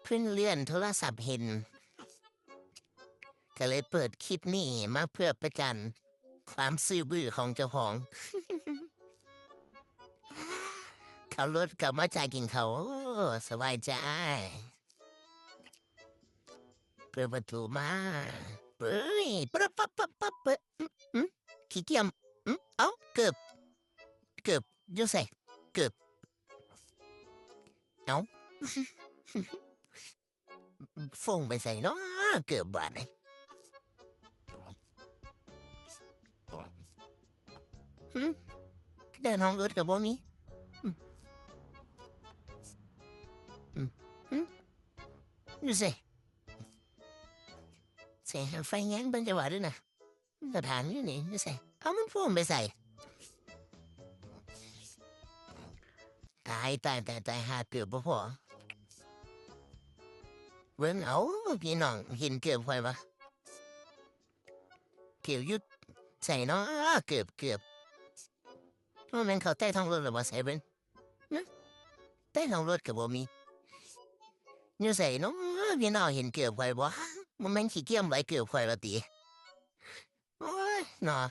ເພິ່ນເລື່ອນໂທລະສັບເຫັນ ກໍເລີຍເປີດຄລິບນີ້ມາເພື່ອປະຈານຄວາມຊື່ບື້ຂອງເຈົ້າຂອງ. ຂັບລົດກັບມາຈາກກິນເຂົ້າ ໂອ້ ສະບາຍໃຈ. ເປີດປະຕູມາ ເອີຍ ປະປັບປັບປັບ ອືມ ອືມ ຂີ້ກຽມ ອືມ ເອົ້າ ເກີບ ເກີບຢູ່ໃສ? ເກີບ ເອົ້າ ຟົງໄປໃສເນາະ ເກີບບາດນີ້? ຫຶ ເດີນຫ້ອງອື່ນກໍບໍ່ມີ ອືມ ອືມ ຫຶ ຢູ່ໃສ? ໃສ ໄຟແຍງເບິ່ງຈັກຫວາເດີນະ ສະຖານຢູ່ນີ້ ຢູ່ໃສ? ເອົາ ມັນໂພນໄປໃສ? ຕາຍ ຕາຍ ຕາຍ ຕາຍ ຫາເກີບບໍ່ພໍ. ເບິ່ງເອົາ ພີ່ນ້ອງ ເຫັນເກີບຂ້ອຍບໍ່? ເກີບຢູ່ໃສເນາະ? ເກີບ ເກີບ ບໍ່ແມ່ນເຂົ້າໃຕ້ທ້ອງລົດແລ້ວບໍ່? ໃສເບິ່ງ ໃຕ້ທ້ອງລົດກໍບໍ່ມີ ຢູ່ໃສເນາະ? ພີ່ນ້ອງເຫັນເກີບຂ້ອຍບໍ່? ບໍ່ແມ່ນຂີ້ກຽມໄວ້ເກີບຂ້ອຍລະຕິ? ໂອ້ຍເນາະ